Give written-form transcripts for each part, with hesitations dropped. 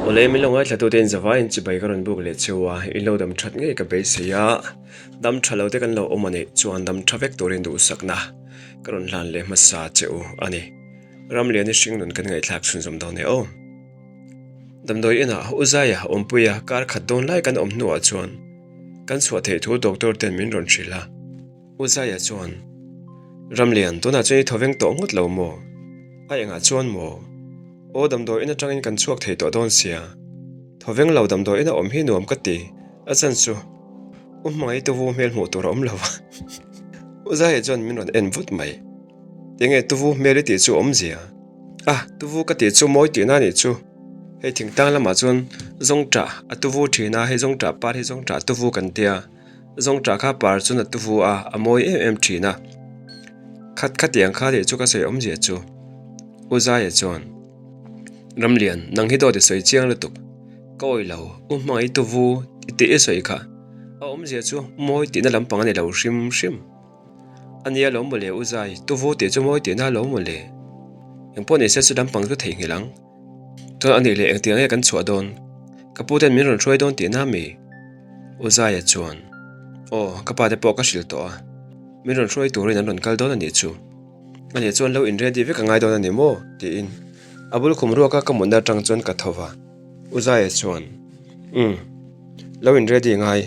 Awle min lo ngaithla tute in zavaiin chibai ka rawn buk leh cheu a, in lo dam that ngei ka beisei a, dam tha lo te kan lo awm a nih chuan dam tha vek turin duhsakna ka rawn hlan leh hmasa che u a ni. Ramliani hringnun kan ngaihthlak chhunzawm dawn e aw. Damdawi inah U Zaia awmpuia kar khat dawn lai kan awm hnuah chuan kan chhuah theih thu doctor ten min rawn hrilh a. U Zaia chuan, Ramlian, tunah chuan i thaw veng tawh ngawt lo maw? A engah chuan maw? Aw damdawi in atangin kan chhuak thei tawh dawn sia. Thaw veng lo damdawi ina awm hi nuam ka ti, a chan chu U Hmangaih tuvu hmel hmuh tur a awm lo va. U Zaia chuan min rawn en vut mai. Tinge tuvu hmel i tih chu awmzia? A, tuvu ka tih chu mawi tihna a nih chu. Hei thingtlang lamah chuan zawngṭah a tuvu ṭhin a, hei zawngṭah par hi zawngṭah tuvu kan tia. Zawngṭah kha par chuan a tuvu a, a mawi em em ṭhin a. Khat khatiang kha tih chu ka sawi awmzia chu. U Zaia chuan, Ramlian, nang hi dawt i sawi chiang lutuk. Ka awih lo, U Hmangaih tuvu i tih i sawi kha. A awmzia chu mawi tihna lampang a ni lo hrim hrim. A nia lo mawle U Zai, tuvu tih chu mawi tihna lo mawle. Engpawh ni se chu lampang chu theihnghilh ang. Chuan a nih leh engtiang nge kan chhuah dawn? Ka pu ten min rawn hruai dawn tihna mi? U Zaia chuan, Aw, ka pa te pawh ka hrilh tawh a, min rawn hruai turin an rawn kal dawn a nih chu. A nih chuan lo in ready vek a ngai dawn a ni maw? tiin a bul khum ruaka ka mutna atang chuan ka tho va. U Zaia chuan, Umm, lo in ready ngai.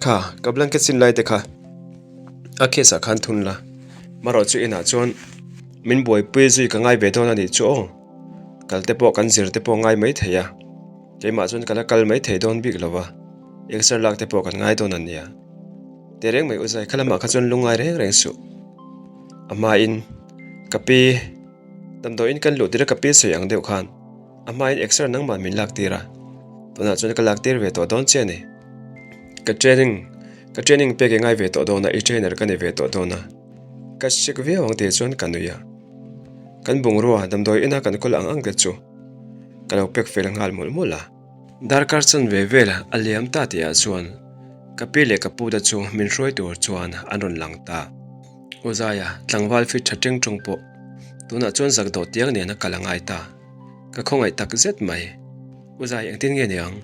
Kha, ka blanket sin lai te kha a case ah khan thun la. Marawh chu inah chuan min buaipui zui ka ngai ve dawn a nih chu aw. Kal te pawh kan zir te pawh ngai mai thei a, keimah chuan ka la kal mai thei dawn bik lo va, exer lak te pawh kan ngai dawn a nia. Teh reng mai u zai kha lamah kha chuan lungngai reng reng suh. A hmain ka pi damdawiin kan luh tir a ka pi sawi ang deuh khan a hmain exer nangmah min lak tir a, tunah chuan ka lak tir ve tawh dawn che a ni. Ka training ka training pek i ngai ve tawh dawn a, i trainer ka ni ve tawh dawn a. Ka hrik viau ang tih chuan ka nui a, kan bungrua damdawi ina kan kawl ang ang te chu ka lo pek fel nghal mawlh mawlh a. Darkar chan ve vel a liam ta tih ah chuan ka pi leh ka pu te chu min hruai tur chuan an rawn lang ta. U Zaia tlangval fit tha teng tawng pawh tunah chuan zak dawh tiang nen a kal a ngai ta. Ka khawngaih tak zet mai. U Zai engtin nge niang?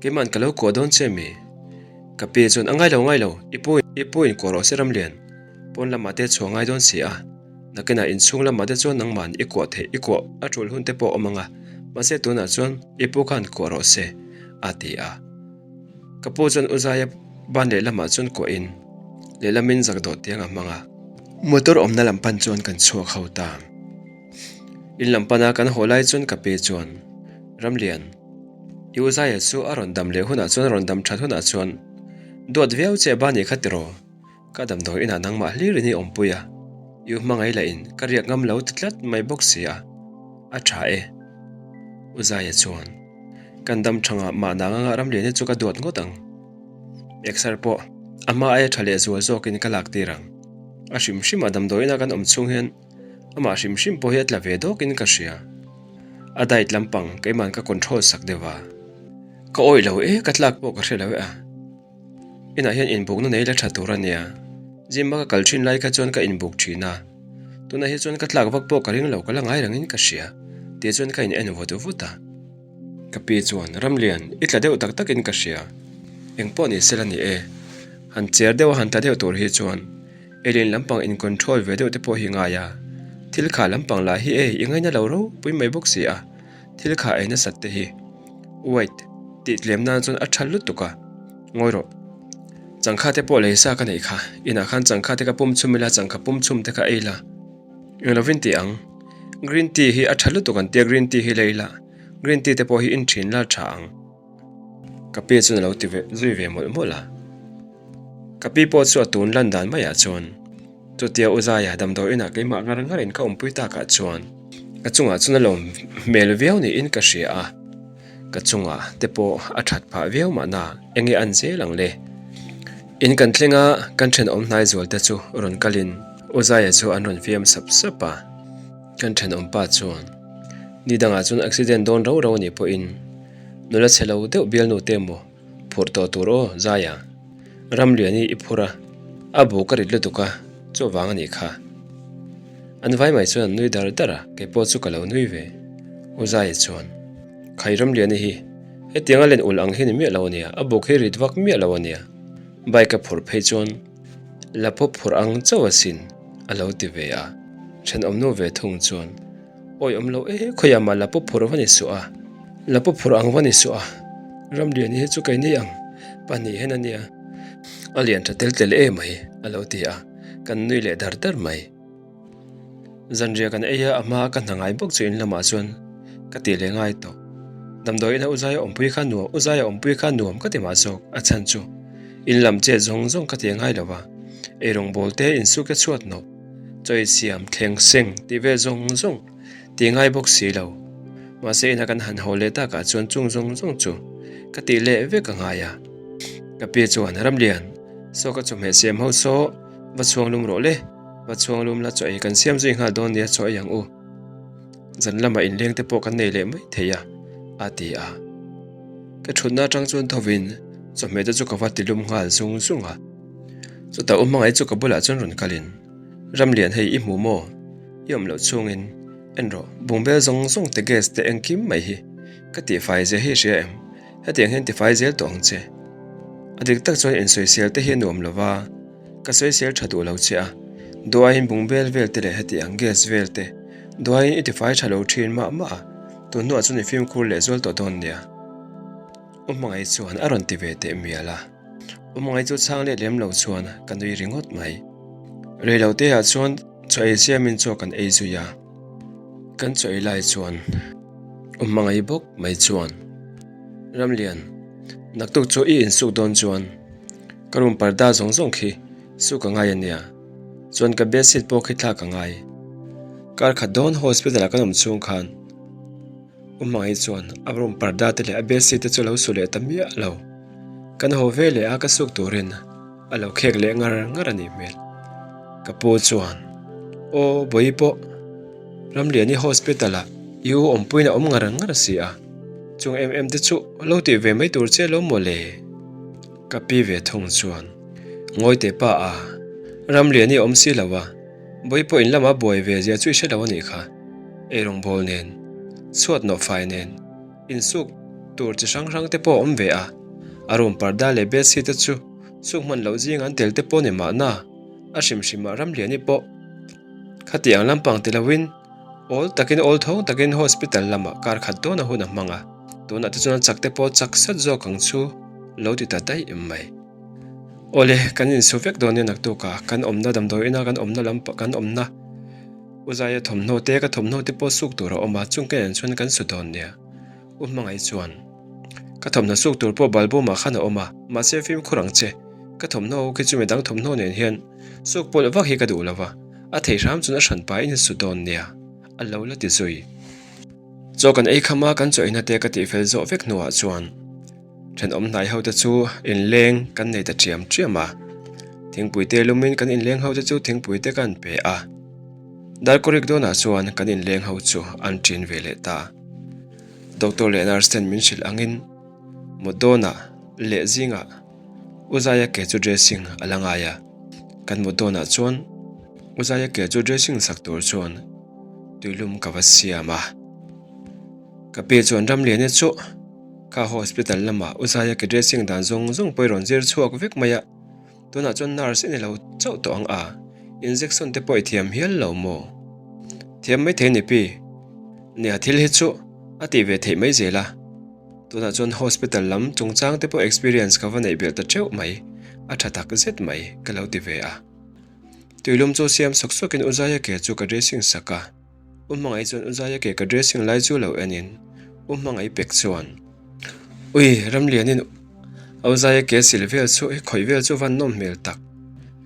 Keima'n ka lo kuah dawn che mi? Ka pi chuan a ngai lo ngai lo, i pu i pu in kuah rawh se Ramlian. Pawn lamah te chhuah ngai dawn si a, nakinah inchhung lamah te chuan nangma'n i kuah theih i kuah a tul hun te pawh a awm ang a, mahse tunah chuan i pu khan kuah rawh se, a ti a. Ka pu chuan U Zaia ban lehlamah chuan kuahin lehlamin zak dawh tiang a hmang a. Motor awmna lam pan chuan kan chhuak ho ta. In lam pana kan haw lai chuan ka pi chuan, Ramlian, i U Zaia chu a rawn dam leh hunah chuan a rawn dam that hunah chuan duat viau che ba ni kha tiraw? Ka damdawi inah nangmah hlir in i awmpui a, i u hmangaih lah in ka riak ngam lo ti tlat mai bawk si a, a tha e. U Zaia chuan, Kan dam thangah mahna anga Ramliani chu ka duat ngawt ang. Exer pawh a hma aia tha leh zual zawkin ka lak tir ang. A hrim hrimah damdawi inah kan awm chhung hian amah hrim hrim pawh hi a tla ve dawkin ka hria. A diet lampang keima'n ka control sak deuh a. Ka awih lo e, ka tlak pawh ka hre lo e a. Inah hian inbukna nei la tha tur a nia. Gym a ka kal thin lai kha chuan ka inbuk thin a. Tunah hi chuan ka tlak vak pawh ka ring lo ka la ngai rangin ka hria. Tih chuan ka in en vut vut a. Ka pi chuan, Ramlian, i tla deuh tak takin ka hria. Eng pawh ni sela ni e. Han cher deuh a han tla deuh tur hi chuan Alien lampang in control ve deuh te pawh hi ngai a. Thil kha lampang lah hi ei i ngaina lo ropui mai bawk si a. Thil kha ei nasat te hi. Wait, tih tlem nan chuan a tha lutuk a. Ngawi rawh. Changkha te pawh lei sa ka neih kha. Inah khan changkha te ka pum chhum ila, changkha pum chhum te kha ei la. Eng lovin tih ang. Green tea hi a tha lutuk an tia green tea hi lei la. Green tea te pawh hi in thin la tha ang. Ka pi chuan a lo ti ve zui ve mawlh mawlh a. Ka pi pawh chu a tun lan dan maiah chuan chutia U Zaia damdawi inah keimah ngar ngar in ka awmpui takah chuan ka chungah chuan a lawm hmel viau niin ka hria a, ka chungah te pawh a that phah viau mahna enge an zel ang le. In kan thleng a, kan thenawm hnai zual te chu rawn kalin U Zaia chu an rawn fiam sap sap a. Kan thenawm pa chuan ni dangah chuan accident dawn rau rau a nih pawhin nula chhe lo deuh bialnu te emaw phurh tawh tur aw Zaia, Ramliani i phur a, a bu ka rit lutuk a, chuvang a nih kha. An vai mai chuan an nui dar dar a, keipawh chu ka lo nui ve. U Zaia chuan. Khai Ramliani hi hetianga len ulh ang hi ni miah lo a nia, a buk hi rit vak miah lo a nia. Bike a phurh phei chuan la pawp phurh ang chauh asin a lo ti ve a. Thenawmnu ve thung chuan Awi awm lo e, khawiah mah la pawp phurh va ni suh a, la pawp phurh ang va ni suh a, Ramliani hi chu kei ni ang pahnih hen a nia, a lian tha tel tel e mai a lo ti a, kan nui leh dar dar mai. Zanriah kan ei a, a hma ka hna ngai bawk chu in lamah chuan ka tih leh ngai tawh. Damdawiin a Uzaia awmpui kha nuam, Uzaia awmpui kha nuam ka ti mah zawk, a chhan chu in lam chet zawng zawng ka ti ngai lo va, eirawngbawl te insuk te chhuat nawh, chawi siam, thleng seng tih vel zawng zawng tih ngai bawk si lo. Mahse ina kan han haw leh takah chuan chung zawng zawng chu ka tih leh vek a ngai a. Ka pi chuan, Ramlian, saw ka chawhmeh siam ho saw va chhuang lum rawh le. Va chhuang lum la chaw ei kan siam zui nghal dawn nia chaw ei ang u. Zan lamah inleng te pawh kan nei leh mai thei a, a ti a. Ka thutna atang chuan thovin chawhmeh te chu ka va ti lum nghal zung zung a. Chutah u hmangaih chu ka bulah chuan rawn kalin, Ramlian hei i hmu maw? I awm loh chungin en rawh, bungbel zawng zawng te gas te engkim mai hi ka tihfai zia hi i hria em? Hetiang hian tifai zel tawh ang che. A dik tak chuan insawisel te hi a nuam lo va. Ka sawisel tha duh lo che a, duaiin bungbel vel te leh heti ang gas vel te duaiin i tifai tha lo thin mah mah a, tun hnuah chuan i fimkhur leh zual tawh dawn nia. U Hmangaih chuan a rawn ti ve teh mial a, U Hmangaih chu chhang let lem lo chuan ka nui ringawt mai. Reilo te ah chuan chaw ei siamin chaw kan ei zui a, kan chaw ei lai chuan U Hmangaih bawk mai chuan, Ramlian, naktuk chu i insuk dawn chuan Ka room parda zawng zawng khi su ka ngai a nia, chuan ka bedsheet pawh khi thlak ka ngai. Kar khat dawn hospital ah kan awm chhung khan U Hmangaih chuan a room parda te leh a bedsheet te chu a lo su leh ta miah lo. Kan haw ve leh a ka suk turin a lo khek leh ngar ngar a nih hmel. Ka pu chuan, Aw Bawihi pawh Ramliani hospital ah i u awmpuiin a awm ngar ngar si a, chung em em te chu lo tih ve mai tur che lo maw le? Ka pi ve thung chuan, Ngawi teh pa a, Ramlian i awm si lo a, Bawi pawh in lama buai ve zia chu i hre lo a nih kha. Eirawngbawl nen, chhuat nawh fai nen, insuk tur chi hrang hrang te pawh a awm ve a, a room parda leh bedsheet te chu suk hman loh zing an tel te pawh ni mahna, a hrim hrimah Ramliani pawh khatiang lampang ti loin, Awl takin awl thawng takin hospital lamah kar khat dawn a hun a hmang a, tunah te chuan a chak te pawh chak sat zawk ang chu lo ti ta daih mai. Awle, kan insu vek dawn nia naktuk a, kan awmna damdawi ina kan awmna lam kan awmna U Zaia thawmhnaw te ka thawmhnaw te pawh suk tur a awm a, chung ka en chuan kan su dawn nia. U Hmangaih chuan, Ka thawmhnaw suk tur pawh balbawmah khan a awm a, mahse fimkhur ang che, ka thawmhnaw khi chu midang thawmhnaw nen hian suk pawlh vak hi ka duh lo va, a thei hram chuan a hran pahin a su dawn nia, a lo la ti zui. Chaw kan ei kham a, kan chaw eina te ka tihfel zawh vek hnuah chuan thenawm hnai ho te chu inleng kan nei ta ṭiam ṭiam a, thingpui te lumin kan inleng ho te chu thingpui te kan pe a, Darkawrik dawnah chuan kan inleng ho chu an ṭin ve leh ta. Doctor leh nurse ten min hrilh angin mut dawnah leh zingah U Zaia ke chu dressing a la ngai a, kan mut dawnah chuan U Zaia ke chu dressing sak tur chuan tuilum ka va siam a. Ka pi chuan Ramliana chu kha hospital lamah U Zaia ke dressing dan zawng zawng pawh i rawn zir chhuak vek mai a. Tunah chuan nurse i ni lo chauh tawh ang a, injection te pawh i thiam hial lo maw? Thiam mai thei ni pi. Nia thil hi chu a tih ve theih mai zel a. Tunah chuan hospital lam chungchang te pawh experience ka va neih belh ta teuh mai, a tha tak zet mai ka lo ti ve a. Tuilum chu siam sawk sawkin U Zaia ke chu ka dressing sak a. U Hmangaih chuan U Zaia ke ka dressing lai chu lo enin U Hmangaih pek chuan, Ui, Ramlianin U Zaia ke sil vel chu hi khawih vel chu van nawm hmel tak.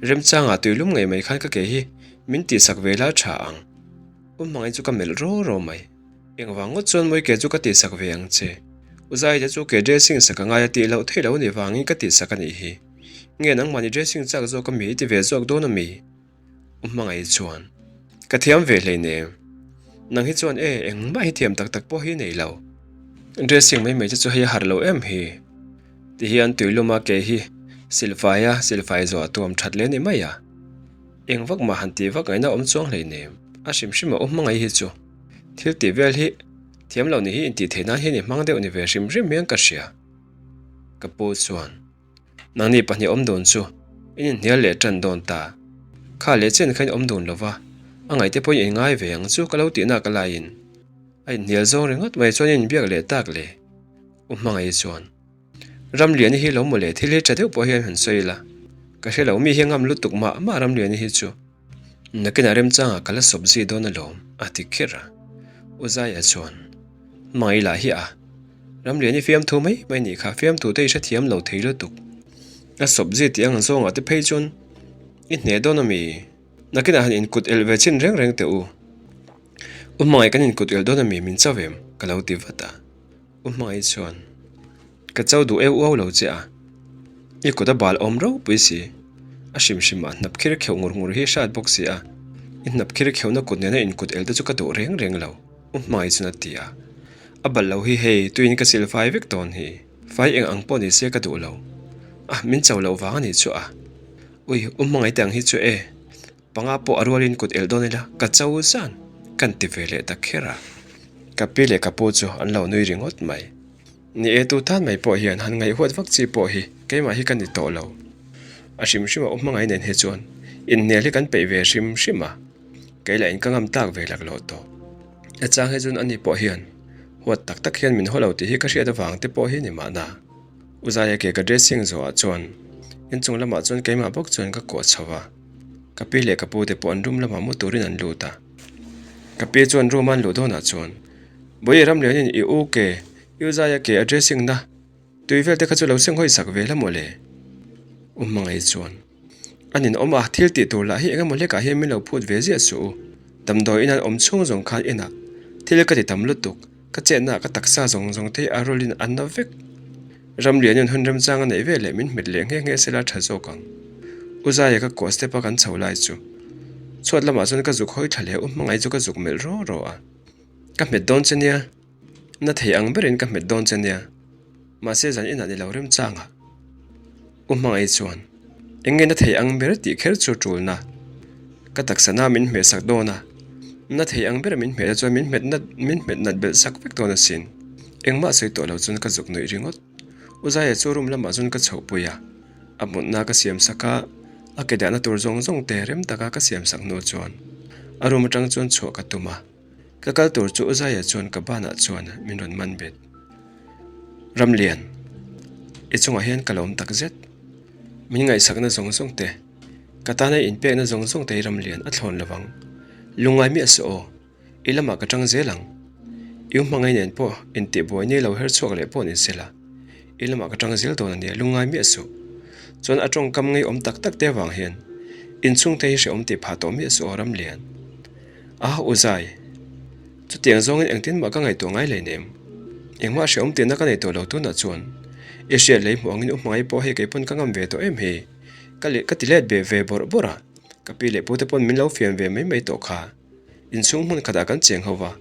Remchangah tuilum ngei mai khan ka ke hi min tihsak ve la tha ang. U Hmangaih chu ka melh ro ro mai. Engvang ngawt chuan mawi ke chu ka tihsak ve ang che. U Zaia te chu ke dressing sak a ngai a tih loh theih lo anih vangin ka tihsak a nih hi. Nge nangmahni dressing chak zawk a mi i ti ve zawk dawn a mi? U Hmangaih chuan, Ka thiam ve hleinem. Nang hi chuan e, engmah hi thiam tak tak pawh hi nei lo. Dressing mai mai te chu hei a harh lo em hi. Ti hian tuiluma ke hi silfai a silfai zawh a tuam that leh ni mai a. Eng vak mah han tih vak ngaihna awm chuang hleinem. A hrim hrim a U Hmangaih hi chu thil tih vel hi. Thiam lo nih hi intih theih nan hian i hmang deuh ni ve hrim hrim hian ka hria. Ka pu chuan, Nangni pahnih awm dun chu in inhnial leh tan dawn ta. Kha leh chen kha in awm dun lo va, a ngaihte pawhin in ngai ve ang chu ka lo tihna ka laiin a inhnial zawng ringawt mai chuan in inbiak leh tak le. U Hmangaih chuan, Ramliani hi lo maw le thil hi tha deuh pawh hian han sawi ila, ka hre lo mi hi ngam lutuk mah mah Ramliani hi chu. Nakinah remchangah ka la sawp zui dawn alawm, a ti kher a. U Zaia chuan, Hmangaih lah hi a, Ramliani fiamthu mai mai nih kha, fiamthu te i hrethiam lo thei lutuk. A sawp zui tih ang zawngah te phei chuan i hneh dawn ami? Nakinah han inkut elh ve chin reng reng teh u. U Hmangaih kan inkut elh dawn ami min chau em? ka lo ti vat a. U Hmangaih chuan, Ka chau duh eu uau lo che a, i kut a bal awm ropui si. A hrim hrim ah hnap khir kheuh ngur ngur hi hrat bawk si a, i hnap khir kheuhna kut nena inkut el te chu ka duh reng reng lo, U Hmangaih chuan a ti a. A bal lo hi hei, tuiin ka sil fai vek dawn hi. Fai eng ang pawh ni se ka duh lo. A, min chau loh vang a nih chu a. Ui, U Hmangaih te ang hi chu e. Panga pawh a rualin kut elh dawn ila ka cho zan kan ti ve leh ta kher a. Ka pi leh ka pu chu an lo nui ringawt mai. Ni e tu tan mai pawh hian han ngaihhuat vak chi pawh hi keimah hi ka ni tawh lo. A hrim hrim a u hmangai nen hi chuan inhnial hi kan peih ve hrim hrim a, kei lah in ka ngam tak ve laklawh tawh. A chang hi chuan ani pawh hian huat tak tak hian min haw lo tih hi ka hriat avang te pawh hi ni mahna. U Zaia ke ka dressing zawhah chuan inchung lamah chuan keimah bawk chuan ka kuah chho va. Ka pi leh ka pu te pawh an room lamah mu turin an lut a. Ka pi chuan room a an luh dawnah chuan, Bawihi Ramlianin i u ke, i u Zaia ke a dressing na tui vel te kha chu lo seng hawi sak ve la maw le? U Hmangaih chuan, A ninawm a, thil tih tur lah hi eng emaw hlekah hian min lo phut ve ziah suh u. Damdawi in an awm chhung zawng khan inah thil ka ti tam lutuk. Ka chetna ka taksa zawng zawng te a rawlin an na vek. Ramlianin hun remchang a neih ve leh min hmet leh nghe nghe sela tha zawk ang. U Zaia ka kuah step a kan chho lai chu. Chhuat lamah chuan ka zuk hawi thla leh u hmangaih chu ka zuk melh raw raw a. Ka hmet dawn che nia. Na thei ang berin ka hmet dawn che nia. Mahse zan inah ni lo remchangah. U Hmangaih chuan, Eng nge na thei ang ber tih kher chu tulna. Ka taksa na min hmeh sak dawn a, na thei ang ber min hmeh na chuan min hmet nat min hmet nat belh sak vek dawn asin. Engmah sawi tawh lo chuan ka zuk nuih ringawt. U Zaia chu room lamah chuan ka chhohpui a, a mutna ka siam sak a, a ke dahna tur zawng zawng te rem taka ka siam sak hnu chuan a room atang chuan chhuah ka tum a. Ka kal tur chu Uzaia chuan ka banah chuan min rawn man bet. Ramlian, i chungah hian ka lawm tak zet. Min ngaihsakna zawng zawng te, ka tana i inpekna zawng zawng te hi Ramlian a thlawn lo vang. Lungngai miah suh aw, i lamah ka tang zel ang. I u hmangaih nen pawh intihbuai ni lo her chhuak leh pawh ni sela, i lamah ka tang zel dawn a nia, lungngai miah suh. Chuan a tawngkam ngeiawm tak tak te avang hian inchhungte hi hrehawm tih phah tawh miah suh aw Ramlian. A u zai. Chutiang zawngin engtin mah ka ngaihtuah ngai lei nem. Engmah hrehawm tihna ka nei tawh lo tunah chuan. I hriat lei hmuh angin u hmangaih pawh hei kei pawn ka ngam ve tawh em hi. Ka leh ka ti let ve ve bawrh bawrh a. Ka pi leh pute pawn min lo fiam ve mai mai tawh kha. Inchhung hmun khatah kan cheng ho va.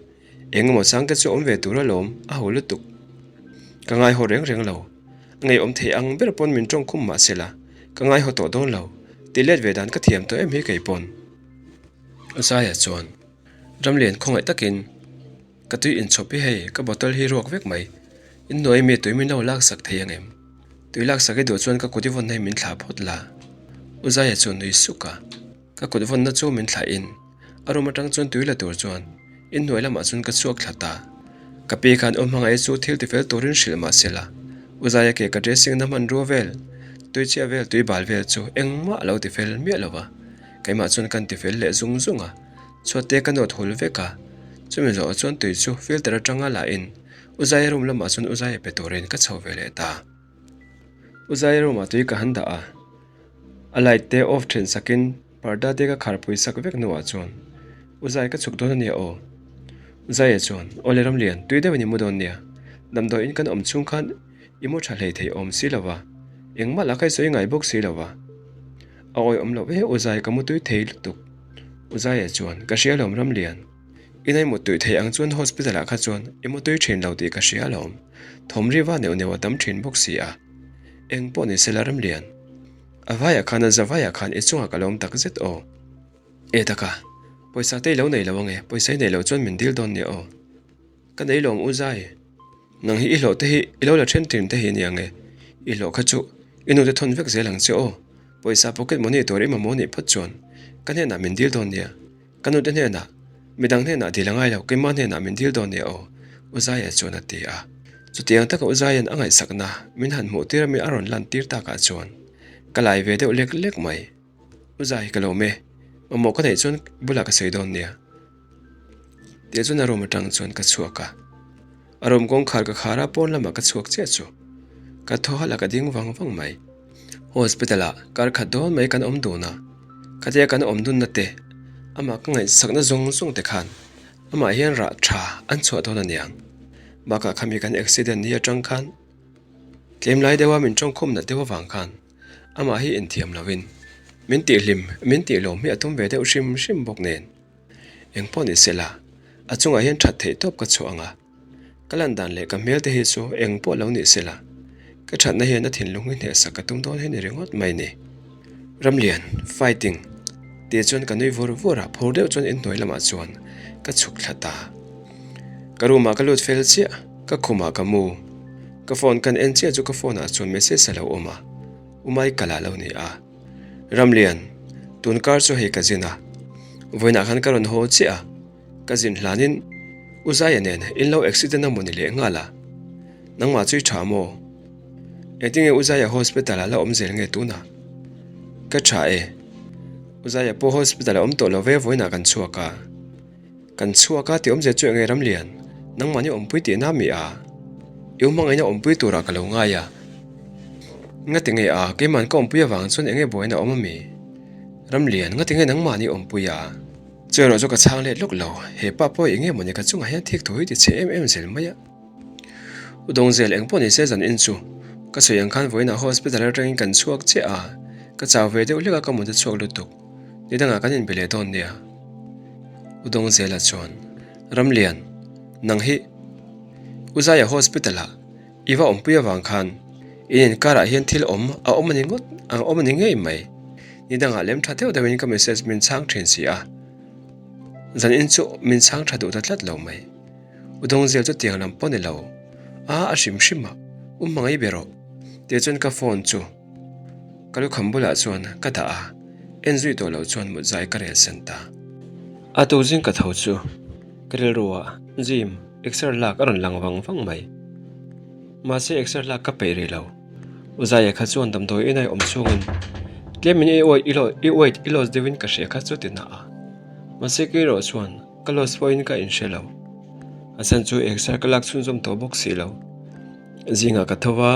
Eng emaw changte chu awm ve tur alawm a ho lutuk. Ka ngaihaw reng reng lo. A ngeiawm thei ang ber pawn min tawng khum mah sela ka ngaihaw tawh dawn lo. Ti let ve dan ka thiam tawh em hi kei pawn. Zaia chuan, Ramlian khawngaih takin ka tui inchhawp hi hei ka bottle hi ruak vek mai, innuai mi tui min lo laksak thei ang em? Tui laksak i duh chuan ka kut i vawnna hi min thlah phawt la. U Zaia chuan nui suk a, ka kut vawnna chu min thlahin a room atang chuan tui la tur chuan inhnuai lamah chuan ka chhuak thla ta. Ka pi khan u hmangaih chu thil tifel turin hrilh mah se la, U Zaia ke ka dressing na hmanrua vel, tui chhia vel tui bal vel chu engmah a lo tifel miah lo va. Keimah chuan kan tifel leh zung zung a, chhuat te ka nawt hul vek a, chumi zawhah chuan tui chu filter atanga la in U Zaia room lamah chuan U Zaia pe turin ka chho ve leh ta. U Zaia room ah tui ka han dah a, a light te off then sakin parda te ka kharpui sak vek hnuah chuan U Zai ka chhuk dawn a nia aw. U Zaia chuan, Awle Ramlian, tui deuhin i mu dawn nia, damdawiin kan awm chhung khan i mu tha hlei thei awm si lo va, engmah lah kha i sawi ngai bawk si lo va. A awihawm loh e, U Zai ka mutui thei lutuk. U Zaia chuan, Ka hria alawm Ramlian. I nei mutui thei ang chuan hospital ah kha chuan i mutui thin lo tih ka hria alawm. Thawm riva neuh neuh a tam thin bawk si a. Eng pawh ni sela Ramlian. A vaiah khan a za vaiah khan i chungah ka lawm tak zet aw. E taka, pawisa te i lo nei lo ange, pawisa i neih loh chuan min dil dawn nia aw. Ka nei lawm u Zai. Nang hi i hlawh te hi i lo la then ṭin te hi nia nge? I hlawh kha chu i nute thawn vek zel ang che aw. Pawisa pocket money tur i mamawh nih phawt chuan ka hnenah min dil dawn nia. Ka nute hnenah, midang hnenah dil a ngai lo, keimah hnenah min dil dawn nia aw, U Zaia chuan a ti a. Chutiang taka U Zaia'n a ngaihsakna min han hmuh tir ami a rawn lan tir takah chuan ka lai ve deuh lek lek mai. U Zai, ka lawm e. Mamawh ka neih chuan bulah ka sawi dawn nia. Tih chuan a room atang chuan ka chhuak a. A room kawngkhar ka khar a, pawn lamah ka chhuak chiah chu ka thaw halh a, ka ding vang vang mai. Hospital ah kar khat dawn mai kan awm dun a, khatia kan awm dunna te, amah ka ngaihsakna zawng zawng te khan amah hian rah tha an chhuah dawn a niang. Bakah khami kan accident ni atang khan tlem lai deuha min tawngkhum nat deuh avang khan amah hi inthiam lovin min tihhlim min tihlawm hi a tum ve deuh hrim hrim bawk nen. Eng pawh ni sela, a chungah hian that theih tawp ka chhuah ang a. Ka lan dan leh ka hmel te hi chu eng pawh lo ni sela, ka thatna hian a thinlung hi hnehsak ka tum dawn hi ni ringawt mai ni. Ramlian, fighting! tih chuan ka nui vur vur a, phur deuh chuan inhnuai lamah chuan ka chhuk thla ta. Ka room ah ka lut fel chiah, ka khumah ka mu. Ka phone kan en chiah chu ka phone ah chuan message a lo awm a, U Michael a lo ni a. Ramlian, tun kar chu hei ka zin a, vawiinah khan ka rawn haw chiah a, ka zin hlanin U Zaia nen in lo accident a maw ni leh nghal a, nangmah chu i tha maw? Engtinge U Zaia hospital ah la awm zel nge tunah? Ka tha e, U Zaia pawh hospital ah awm tawh lo ve vawiinah kan chhuak a. Kan chhuak a tih awmzia chu enge Ramlian, nangmahni awmpui tihna mi a? I hmangaihna awmpui turah ka lo ngai a. Ngati nge a, keiman ka awmpui avang chuan enge buaina awm ami? Ramlian, ngati nge nangmahni awmpui a? Chu erawh chu ka chhang let lawk lo, he pa pawh enge mawni ka chungah hian thik thu hi ti chhe em em zel mai a. U Dawngzel engpawh ni se zan in chu ka sawi ang khan vawiinah hospital atangin kan chhuak chiah a, ka chau ve deuh hlek a ka mut a chhuak lutuk. Ni dangah kan inbe leh dawn nia. U Dawngzela chuan, Ramlian, nang hi U Zaia hospital-ah i va awmpui avang khan in inkarah hian thil awm a awm a ni ngawt ang awm a ni ngei mai. Ni dangah lem tha deuh deuhin ka message min chhang thin si a, zanin chu min chhang tha duh ta tlat lo mai. U Dawngzel chu tiang lam pawh ni lo, a a hrim hrim a, u hmangaih be rawh tih chuan ka phone chu Ka lukham bulah chuan ka dah a, en zui tawh loh chuan mut zai ka rel sen ta. A tu zing ka tho chu ka rilru ah gym exer lak a rawn lang vang vang mai. Mahse exer lak ka peih rih lo. U Zaia kha chuan damdawi inai awm chungin tlemin i uai i weight i loss deuhin ka hria kha chu ti na a. Mahse kei erawh chuan ka loss pawhin ka inhre lo. A chhan chu exer ka lak chhunzawm tawh bawk si lo. Zingah ka tho va,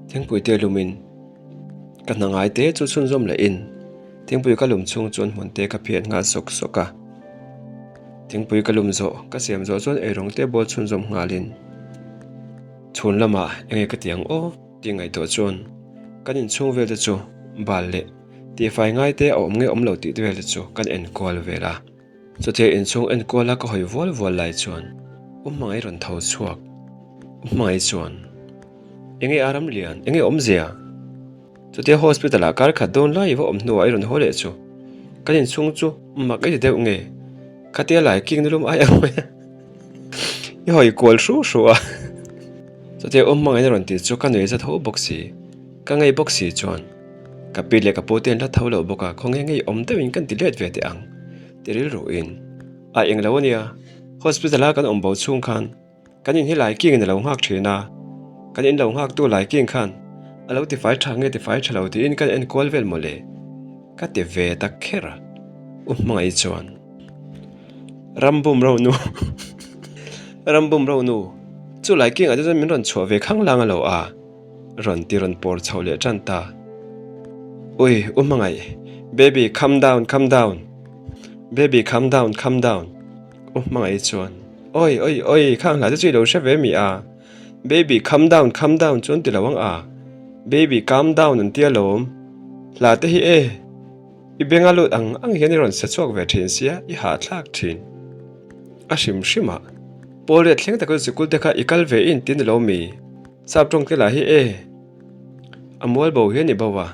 thingpui te lumin ka hna ngai te chu chhunzawm lehin thingpui ka lum chhung chuan hmun te ka phiat nghal sawk sawk a. Thingpui ka lum zawh ka siam zawh chuan eirawng te bawl chhunzawm nghalin chhun lamah enge ka ti ang aw tih ngaihtuah chuan kan inchhung vel te chu bal leh tihfai ngai te a awm nge awm lo tih vel te chu kan enkual vel a. Chutia inchhung enkuala ka hawi vual vual lai chuan U Hmangaih rawn tho chhuak. U Hmangaih chuan, Enge a Ramlian, enge awmzia? Chutia hospital ah kar khat dawn lai i va awm hnuah i rawn haw leh chu kan inchhung chu mak i ti deuh nge? Khatia lai king nilum ai ang mai a, i hawi kual hru hru a. Chutia U Hmangaih a rawn tih chu ka nuih za tho bawk si, ka ngei bawk si chuan. Ka pi leh ka pu te an la tho lo bawk a, khawnge ngei awm deuhin kan ti let ve teh ang ti rilruin a eng lo ania. Hospital a kan awm bo chhung khan kan in hi lai king in a lo nghak thin a, kan in lo nghak tu lai king khan a lo tifai tha nge tifai tha lo tiin kan enkual vel mawle ka ti ve ta kher a, U Hmangaih chuan Rambum ro nu Rambum ro nu chu lai king ah te chuan min rawn chhuah ve khang lang a lo a. Rawn ti rawn pawr chho leh tan ta. Ui, u hmangaih, baby calm down, calm down, baby calm down, calm down, u hmangaih chuan oi oi oi khang hla te chu i lo hre ve mi a, baby calm down, calm down chu an ti lo ang a, baby calm down an tia lawm, hla te hi e, i benga lut ang ang hian i rawn sa chhuak ve thin sia, i hahthlak thin. A hrim hrim a, pawl riat thleng taka sikul te kha i kal ve in ti ni lo mi? Sap tawng te lah hi e, a mual bo hian i bo a,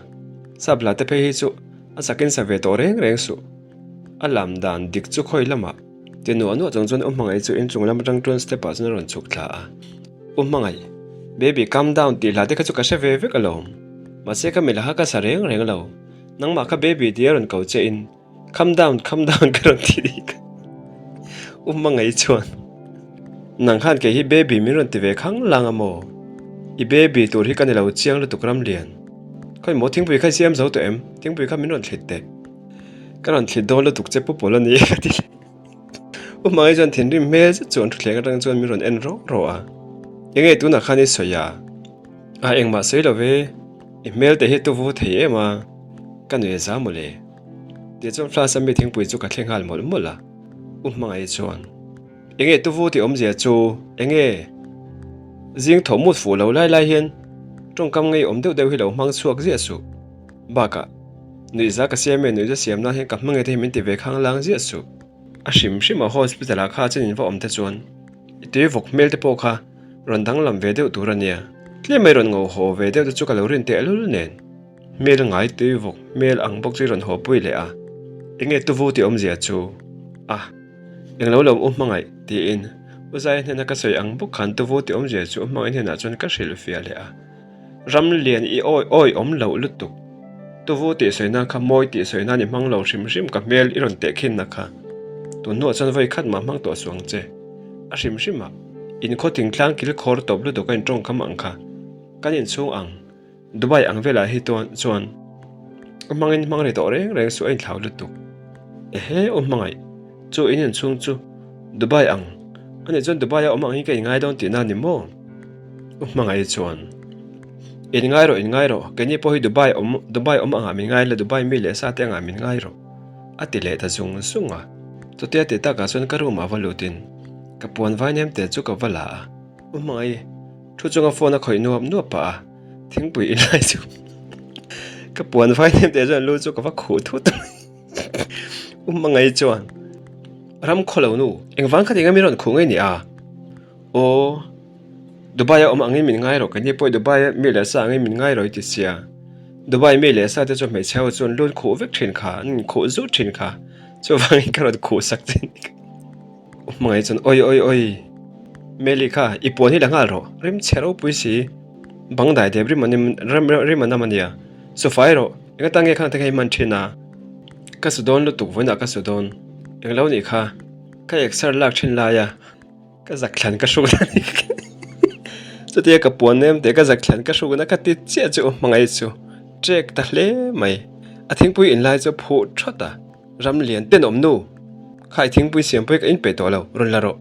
sap hla te phei hi chu a sakin sa ve tawh reng reng suh. A lam dan dik chu khawi lamah? Ti nuah nuah chung chuan U Hmangaih chu inchung lam atang chuan step ah chuan a rawn chhuk thla a. U Hmangaih, Baby calm down tih hla te kha chu ka hre ve vek alawm. Mahse ka milah kha ka sa reng reng lo. Nangmah kha baby tia rawn ko che in Calm down, calm down ka rawn ti dik. U Hmangaih chuan, Nang khan kei hi baby min rawn ti ve khang lang a maw? I baby tur hi ka ni lo chiang lutuk Ramlian. Khawi maw thingpui kha i siam zo tawh em? Thingpui kha min rawn thlit teh. Ka rawn thlit dawn lutuk che Pu Pawl a ni ka ti leh. U Hmangaih chuan thinrim hmel zet chuan thuthleng atang chuan min rawn en rawh rawh a. Enge tunah khan i sawi a? A engmah sawi lo ve, i hmel te hi tu vu thei em a? Ka nui a za mawle. Tichuan flask a mi thingpui chu ka thleng nghal mawlh mawlh a, U Hmangaih chuan, Enge tuvu tih awmzia chu enge? Zing thawh mut fuh lo lai lai hian tawngkam ngei awm deuh deuh hi lo hmang chhuak ziah suh. Bakah, nuihza ka siam e, nuihza siam nan hian ka hmangaih te hi min ti ve khang lang ziah suh. A hrim hrim a hospital ah kha chen in va awm te chuan i tui vawk hmel te pawh kha rawn danglam ve deuh tur a nia. Tlem mai rawn ngo haw ve deuh te chu ka lo rin tehlul nen. Hmel ngai tui vawk hmel ang bawk chu i rawn haw pui leh a, enge tuvu tih awmzia chu? A, englo lo u hmangaih tiin U Zaia hnena ka sawi ang bawk khan tuvu tih awmzia chu u hmangaih hnenah chuan ka hrilh fiah leh a. Ram lian i awi awi awm loh lutuk. Tuvu tih sawi nan kha mawi tih sawi nan i hmang lo hrim hrim ka hmel i rawn tehkhin na kha. Tun hnuah chuan vawi khat mah hmang tawh suang che. A hrim hrim a, in khaw thingtlang kil khawr tawp lutuk a intawngkam ang kha kan inchhung ang. Dubai ang velah hi tuan chuan u hmangin hmang ri tawh reng reng suh a inthlau lutuk. Ehe u hmangaih, chu in inchhung chu Dubai ang a nih chuan Dubai a awm ang hi ka inngai dawn tihna a ni maw? U hmangaih chuan Inngai rawh, inngai rawh, keini pawh hi Dubai awm Dubai awm angah min ngai la, Dubai mi leh sa te angah min ngai rawh a ti leh ta zung zung a. Chutia ti takah chuan ka room ah va lutin ka puan vai nem te chu ka va la a. U hmangaih, thu chunga phone a khawih nuap nuap pah a. Thingpui in lai chu ka puan vai nem teh chuan lu chu ka va khuh thut a u hmangaih chuan ram khaw lo nu engvang kha tinge min rawn khuh ngei ni a aw Dubai a awm angin min ngai rawh keini pawh Dubai a mi leh sa angin min ngai rawh i ti sia Dubai mi leh sa te chu hmeichhe ho chuan lu an khuh vek thin kha an inkhuh zut thin kha chuvangin ka rawn khuh sak che ni. Hmangaih chuan awi awi awi Meli kha i puan hi la nghal rawh rim chhe ropui si bang dai dep rim an rim an am ania sofa erawh eng atan nge khang te kha i hman thin a ka su dawn lutuk vawiinah ka su dawn englo nih kha ka exer lak thin lai a ka zak thlan ka hruk na ni chutia ka puan nem teh ka zak thlan ka hruk na ka ti chiah chu hmangaih chu trek ta hle mai a thingpui in lai chu a phuh thawt a. Ram lian tenawm nu, kha i thingpui siampui ka inpeih tawh lo, rawn la rawh.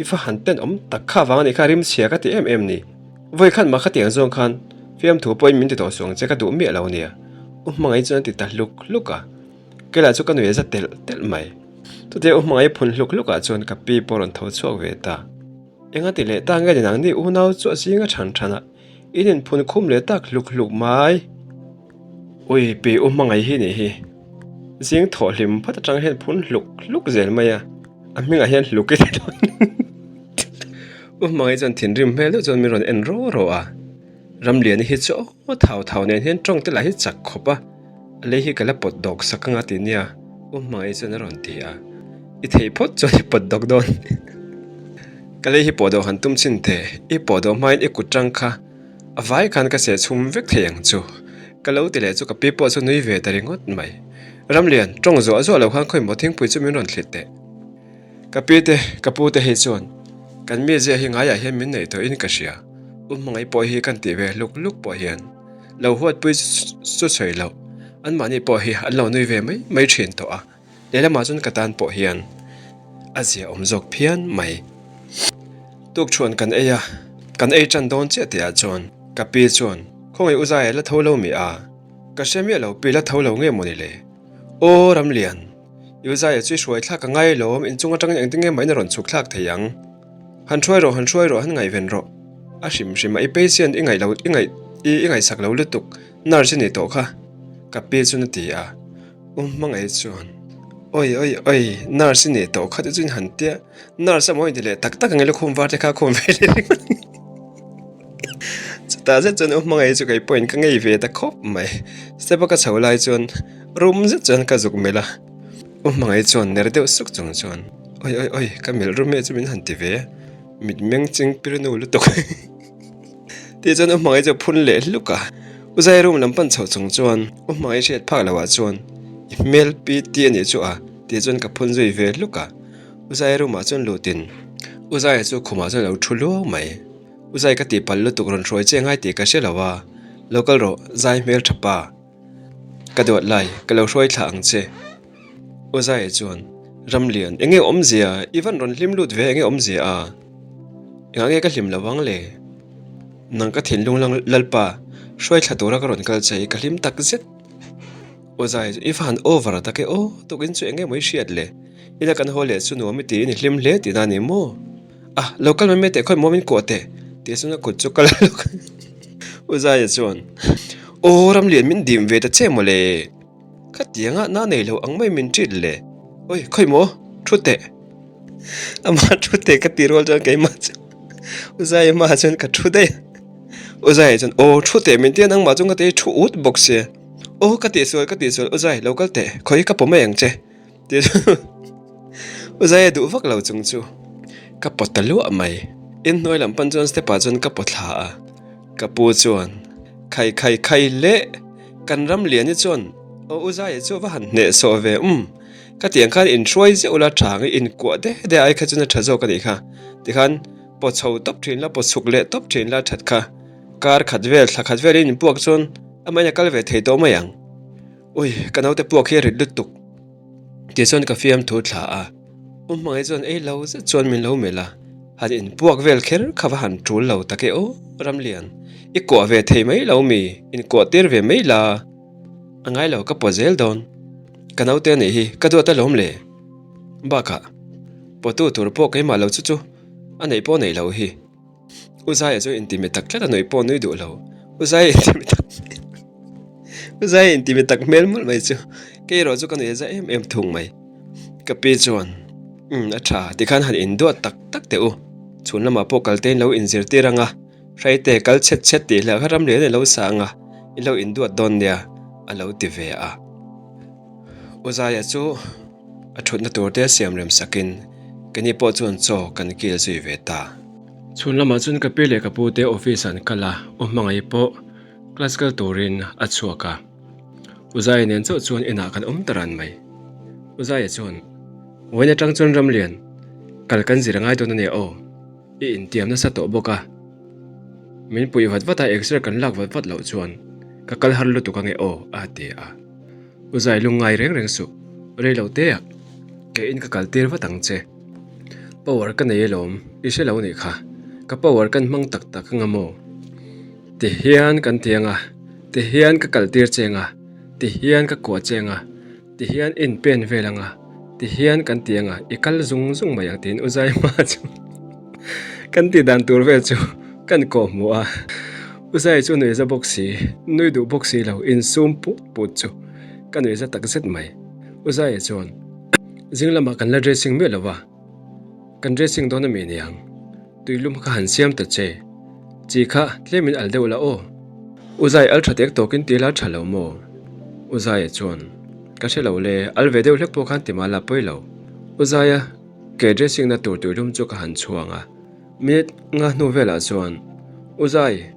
I va han tenawm tak kha vang a nih kha rim chhia ka ti em em ni. Vawi khan mah khatiang zawng khan fiamthu pawhin min ti tawh suang che ka duh miah lo nia. U Hmangaih chuan a ti ta hluk hluk a. Kei lah chu ka nui a za telh telh mai. Chutia U Hmangaih phun hluk hluk ah chuan ka pi pawh rawn tho chhuak ve ta. Enga ti leh ta nge ni nangni unau chu a zinga than than a. In inphun khum leh tak hluk hluk mai. Ui pi u hmangaih hi nih hi. Zing thawh hlim phat atang hian phun hluk hluk zel mai a. A hmingah hian hluk i ti dawn. U hmangaih chuan thinrim hmel deuh chuan min rawn en rawh rawh a. Ramliani hi chu aw thau thau nen hian tawng te lah hi chak khawp a. A lei hi ka la pawt dawk sak anga ti nia U hmangaih chuan a rawn ti a. I theih phawt chuan i pawt dawk dawn. Ka lei hi pawh dawh han tum chin teh, i pawh dawh hmain i kut tang kha a vai khan ka seh chhum vek thei ang chu. Ka lo ti leh chu ka pi pawh chu nui ve ta ringawt mai. Ramlian, tawng zuah zuah lo khan khawimaw thingpui chu min rawn thlit teh. Ka pi te, ka pu te hei chuan kan mizia hi ngaiah hian min neih tawhin ka hria. U hmangaih pawh hi kan tih ve hluk hluk pawh hian lo huatpui chu sawi loh, anmahni pawh hi an lo nui ve mai mai thin tawh a. Lehlamah chuan ka tan pawh hian a zia awm zawk phian mai. Tukṭhuan kan ei a, kan ei ṭan dawn chiah tihah chuan ka pi chuan, Khawngaih u Zaia la tho lo mi a? Ka hre miah lo pi la tho lo nge mawni le? Aw Ramlian, i u Zaia chu i hruai thlak a ngai alawm, inchung aṭangin engtin nge mahin a rawn chhuk thlak thei ang? Han hruai rawh, han hruai rawh, han ngaihven rawh. A hrim hrim a, i patient i ngaih lo, i ngaih, i ngaihsak lo lutuk, nurse i nih tawh kha, ka pi chuan a ti a. U hmangaih chuan, Oi oi oi, nurse i nih tawh kha te chu in han tia, nurse a maw inti leh tak tak ang i lukhum var te kha a khum ve leh ringawt. Chutah zet chuan u hmangaih chu kei pawhin ka ngei ve ta khawp mai. Step a ka chho lai chuan room zet chuan ka zuk melh a, u hmangaih chuan ner deuh suk chung chuan. Oi oi oi, ka melh rum e chu min han ti ve, mit meng ching pir nu lutuk. Tih chuan u hmangaih chu a phun leh hluk a, U Zai room lam pan chhoh chung chuan u hmangaih hriat phak loh ah chuan i hmel pi ti a nih chu a tih chuan ka phun zui ve hluk a, U Zai room ah chuan lut in U Zaia chu khumah chuan a lo thu luau mai. U Zai ka tihpalh lutuk rawn hruai che ngai tih ka hre lo a, lo kal rawh Zai hmel tha pa. Ka duat lai, ka lo hruai thlah ang che. U Zaia chuan, Ramlian, eng nge awmzia? I van rawn hlim lut ve eng nge awmzia a? Engah nge ka hlim lo ang le? Nang ka thinlung lang Lalpa, hruai thla tura ka rawn kal che i ka hlim tak zet. U Zaia chu, I va han over a tak e aw, tukin chu eng nge maw i hriat le? Ina kan haw leh chu nuam i tiin i hlim hle tihna a ni maw? A, lo kal mai mai teh, khawi maw min kuah teh, tih chuan a kut chu ka la lawk. U Zaia chuan, Aw Ramlian min dim ve ta che maw le? Khatianga na nei lo ang mai min ṭit le. Oi, khawi maw? Thu teh. Amah thu teh ka ti rual chuan keimah chu U Zaia hmaah chuan ka thu daih a. U Zaia chuan, Aw thu teh min tia nangmah chu ka ti thu ut bawk sia. Aw ka tihsual ka tihsual U Zai lo kal teh, khawi ka pawm mai ang che. Tih chu U Zaia duh vak lo chung chu ka pawt ta luah mai. Inhnuai lam pan chuan step ah chuan ka pawt thla a. Ka pu chuan, Khai khai khai le, kan ram lian hi chuan aw U Zaia chu va han hneh sawh ve um, ka tiang khan inhruai zeuh la tha ang i inkuah de de ai kha chuan a tha zawk a nih kha. Tikhan paw chho tawp thin la, paw chhuk leh tawp thin la that kha. Kar khat vel, thla khat vel in inpuak chuan amahin a kal ve thei tawh mai ang. Ui, ka naute puak hi a rit lutuk. Tih chuan ka fiamthu thla a, U Hmangaih chuan ei lo zet chuan min lo melh a, han inpuak vel kher kha va han tul lo tak e aw Ramlian, i kuah ve thei mai lo mi, inkuah tir ve mai la, a ngai lo ka pawt zel dawn, ka naute a nih hi ka duat alawm le, bakah pawtu tur pawh keimah lo chu chu a neih pawh neih loh hi. U Zaia chu intimi tak tlat a nuih pawh nui duh lo. U Zaia intimi tak U Zaia intimi tak hmel mawlh mai chu kei erawh chu ka nuih a za em em thung mai. Ka pi chuan, Umm a tha, tikhan han induat tak tak teh u. Chhun lamah pawh kal te in lo inzirtir ang a, hreite kal chhet chhet tih hleuh kha ram lian i lo sa ang a, i lo induat dawn nia, a lo ti ve a. U Zaia chu. A thutna tur te siam rem sakin keini pawh chuan chaw kan kil zui ve ta. Chhun lamah chuan ka pi leh ka pu te office an kal a, U Hmangaih pawh class kal turin a chhuak a. U Zaia nen chauh chuan inah kan awm ta ran mai. U Zaia chuan, Vawiin atang chuan Ramlian, kal kan zir a ngai dawn a nia aw, i intiam nasa tawh bawk a. Min puih vat vat a, exer kan lak vat vat loh chuan ka kal har lutuk ange aw, a ti a. U Zai lungngai reng reng suh, rei lo te ah kei in ka kal tir vat ang che. Power ka nei alawm, i hre lo nih kha, ka power kan hmang tak tak anga maw? Ti hian kan ti anga, ti hian ka kal tir che anga, ti hian ka kuah che anga, ti hian in pen vel anga, ti hian kan ti anga, i kal zung zung mai ang tiin U Zai hma chu kan tih dan tur vel chu kan kawh hmuh a. U Zai chu nuih za bawk si, nui duh bawk si lo, insum put put chu ka nuih za tak zet mai. U Zaia chuan, Zing lamah kan la dressing miah lo va, kan dressing dawn ami niang? Tuilum kha han siam ta che, chi kha tlemin al deuh la aw. U Zai al tha tek tawkin ti la tha lo maw? U Zaia chuan, Ka hre lo le, al ve deuh hlek pawh khan ti mah la pawi lo. U Zaia ke dressing na tur tuilum chu ka han chhuang a. Minute nga hnu velah chuan, U Zai,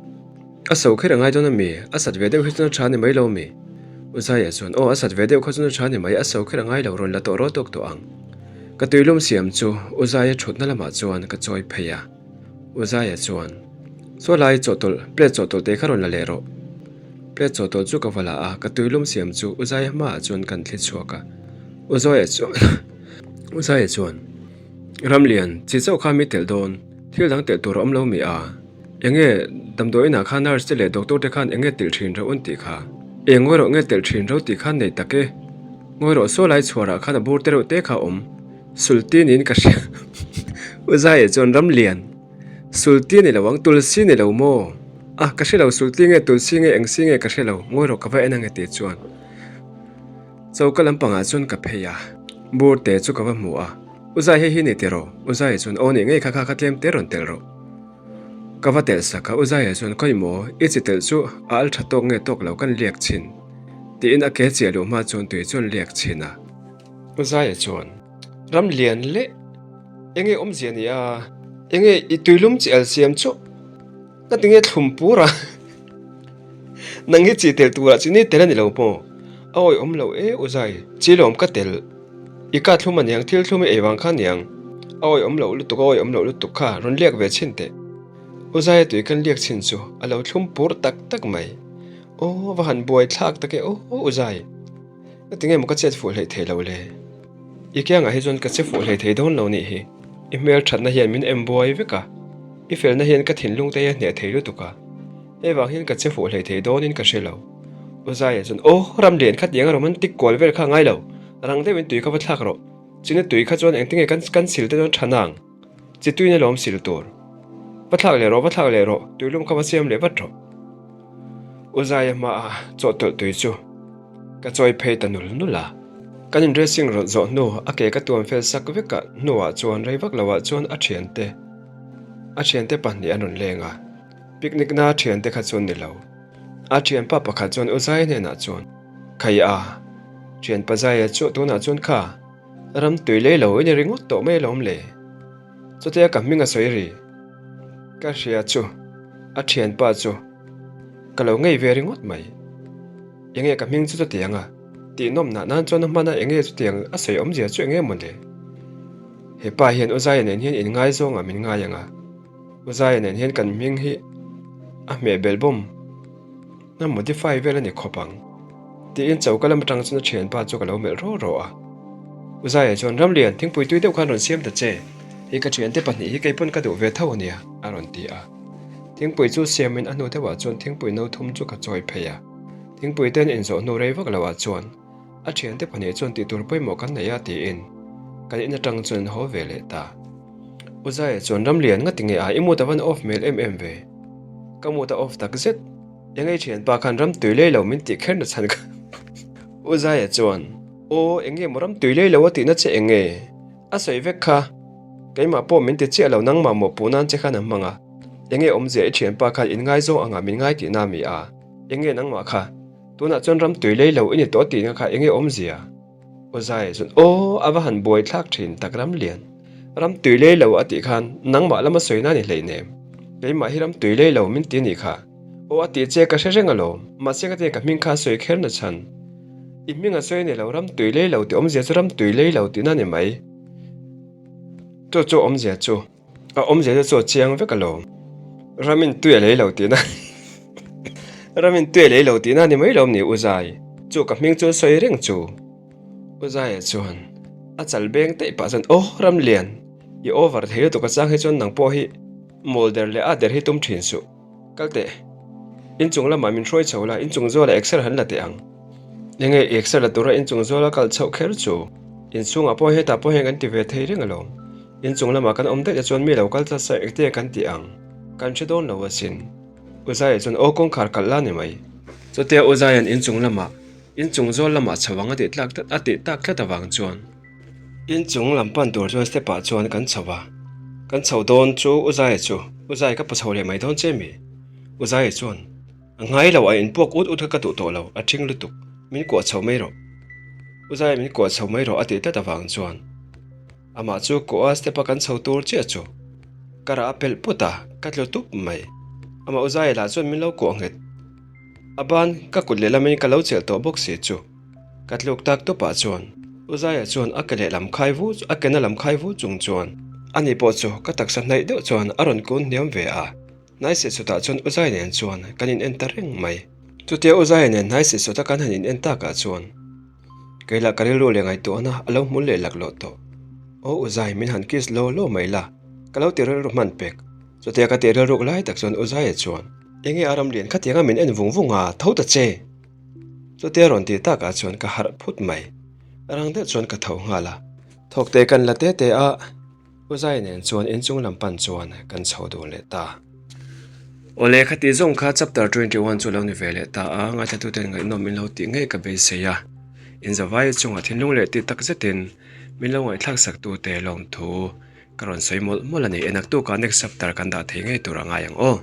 a so kher a ngai dawn a mi? A sat ve deuh hi chuan a tha ni mai lo mi? U Zaia chuan, Aw, a sat ve deuh kha chuan a tha ni mai, a so kher a ngai lo, rawn la tawh rawh tawk tawh ang. Ka tuilum siam chu U Zaia thutna lamah chuan ka chawi phei a. U Zaia chuan, Saw lai chawhtawlh, plate chawhtawlh te kha rawn la leh rawh. Plate chawhtawlh chu ka va la a, ka tuilum siam chu U Zaia hmaah chuan kan thli chhuak a. U Zaia chuan, U Zaia chuan, Ramlian, chi chauh kha mi telh dawn, thil dang telh tur a awm lo mi a? Enge damdawiinah khan nurse te leh doctor te khan enge telh thin reuh an tih kha? E ngawi rawh nge telh thin reuh tih khan nei tak e. Ngawi rawh saw lai chhuarah khan a bur te reuh te kha a awm. Sulti niin ka hria. U Zaia chuan Ramlian, Sulti ni lo ang, Tulsi ni lo maw? A, ka hre lo, Sulti nge Tulsi nge eng si nge ka hre lo, ngawi rawh ka va en ange tih chuan. Choka lampangah chuan ka phei a, bur te chu ka va hmu a, U Zai hei hi ni tiraw? U Zaia chuan aw nih ngei kha kha kha tlem te rawn telh rawh. Ka va telh sak a, U Zaia chuan khawi maw, i chi telh chu a al tha tawk nge tawk lo kan liak chhin tiin a ke chiah luh hma chuan tui chuan liak chhin a. U Zaia chuan ram lian leh. Enge awmzia ni a? Enge i tuilum chi al siam chu? Ka ti nge thlum pur a? Nang hi chi tel turah chi ni tel a ni lo maw? A awi awm lo e u Zai, chi lawm ka tel. I ka thlum a niang, thil thlum i ei vang kha niang. A awi awm loh lutuk, a awi awm loh lutuk kha rawn liak ve chhin teh. U Zaia tui kan liak chhin chu a lo thlum pur tak tak mai. Aw va han buai thlak tak e aw U Zai. Ka ti nge maw ka chet fuh hleih thei lo le? I kiangah hi chuan ka che fuh hlei thei dawn lo nih hi. I hmel thatna hian min em buai vek a, i felna hian ka thinlung te hi a hneh thei lutuk a. Hei vang hian ka che fuh hlei thei dawnin ka hre lo. U Zaia chuan, Aw, ram lian kha tianga romantic kual vel kha a ngai lo. Rang deuhin tui kha va thlak rawh. China tui kha chuan engtinge kan kan sil te chuan tha nang. Chi tuina lawm sil tur. Va thlak leh rawh, va thlak leh rawh, tuilum kha va siam leh vat rawh. U Zaia hmaah chawhtawlh tui chu ka chawi phei ta nul nul a. Kan in dressing rawlh zawh hnu a ke ka tuam fel sak vek a hnuah chuan rei vak loah chuan a thiante a thiante pahnih an rawn leng a. Picnic na thiante kha chuan ni lo. A thianpa pakhat chuan U Zaia hnenah chuan, Khai a, thianpa Zaia chu tunah chuan kha ram tui lei lo i ni ringawt tawh mai alawm le. Chutia ka hming a sawi ri. Ka hria chu a thianpa chu ka lo ngei ve ringawt mai. Enge ka hming chu chutiang a tih nawm nah nan chuan a hman a enge chutiang a sawi awmzia chu enge maw le? He pa hian U Zaia nen hian inngaizawng ah min ngai ang a, U Zaia nen hian kan hming hi a hmeh bel bawm a modify vel a ni khawp ang tiin choka lam atang chuan a thianpa chu ka lo melh rawh rawh a. U Zaia chuan Ramlian thingpui tui deuh khan rawn siam ta che, hei ka thiante pahnih hi kei pawn ka duh ve tho a nia a rawn ti a. Thingpui chu siamin a hnu deuhah chuan thingpui no thum chu ka chawi phei a. Thingpui ten inzawh hnu rei vak loah chuan a thiante pahnih chuan tih tur pawimawh kan nei a tiin kan in atang chuan an haw ve leh ta. U Zaia chuan Ramlian nga tinge a i mood a van off hmel em em ve. Ka mood a off tak zet. Engei thianpa khan ram tui lei lo min tih kher na chhan kha. U Zaia chuan Aw enge maw ram tui lei lo a tihna che enge? A sawi vek kha. Keimah pawh min ti chiah lo nangmah mawhpuh nan che khan a hmang a. Enge awmzia i thianpa khan inngaizawng angah min ngai tihna mi a? Enge nangmah kha? Tunah chuan ram tui lei lo i ni tawh tihna kha enge awmzia? Aw Zai chuan aw a va han buai thlak thin tak ram lian. Ram tui lei lo a tih khan nangmah lama sawi na ni hleinem. Keimah hi ram tui lei lo min ti ni kha. Aw a tih che ka hre reng alawm. Mahse ka tia ka hming kha a sawi kher na chhan. I hming a sawi ni lo ram tui lei lo tih awmzia chu ram tui lei lo tihna ni mai. Chu chu awmzia chu. A awmzia te chu a chiang vek alawm. Ramin tui a lei lo tihna Ramin tui a lei lo tihna ni mai lawm ni U Zai. Chu ka hming chu a sawi reng chu. U Zaia chuan a chal beng daih pah chuan Aw Ramlian, i over thei lutuk a chang hi chuan nang pawh hi mawl der leh a der hi tum thin suh. Kal teh. Inchung lamah min hruai chho la, inchung zualah exer han la teh ang. Enge exer la tura inchung zuala kal chhoh kher chu? Inchhungah pawh hetah pawh hian kan ti ve thei reng alawm. Inchung lamah kan awm daih te chuan mi lo kal tlat sa engte kan ti ang? Kan hre dawn lo asin. U Zaia chuan aw kawngkhar kalh la ni mai. Chutia U Zaia'n inchung lamah, inchung zawl lamah chho ang a tih tlak tlat a tih tak tlat avang chuan. Inchung lam pan tur chuan step ah chuan kan chho a. Kan chho dawn chu U Zaia chu, U Zai ka pu chho leh mai dawn che mi? U Zaia chuan, A ngai lo, a inpuak ut ut kha ka duh tawh lo, a ṭhing lutuk, min kuah chho mai rawh. U Zaia min kuah chho mai rawh a tih tlat avang chuan. Amah chu kuah a step a kan chho tur chiah chu ka rah a pelh put a, ka tlu tup mai. Amah U Zaia lah chuan min lo kuah nghet. A ban ka kut lehlamin ka lo chelh tawh bawk si chu ka tluk tak tupah chuan U Zaia chuan a ke lehlam khai vu a ke na lam khai vu chung chuan ani pawh chu ka taksa hnaih deuh chuan a rawn kun hniam ve a. Hnaiseh chutah chuan U Zaia nen chuan kan in en ta reng mai. Chutia U Zaia nen hnaiseh chhuta kan han in en takah chuan Keilah ka rilru leh ngaihtuahna a lo hmul leh laklawh tawh. Aw U Zai, min han kiss law law mai la, ka lo ti rilru hman pek. Chutia ka tih rilruk lai tak chuan U Zaia chuan, Enge a ramlian khatianga min en vung vung a, tho ta che! Chutia rawn tih takah chuan ka harh phut mai. Rang deuh chuan ka tho nghal a, thawkte kan la te te a. U Zai nen chuan inchung lam pan chuan kan chho dun leh ta. Awle khati zawng kha chapter 21 chu lo ni ve leh ta a, ngaithlatuten ngaihnawm min lo tih ngei ka beisei a. Inzavai chungah thinlung leh tih tak zetin min lo ngaihthlak sak tute lawmthu ka rawn sawi mawlh mawlh a ni. Enaktukah next chapter kan dah thei ngei tur a ngai ang aw.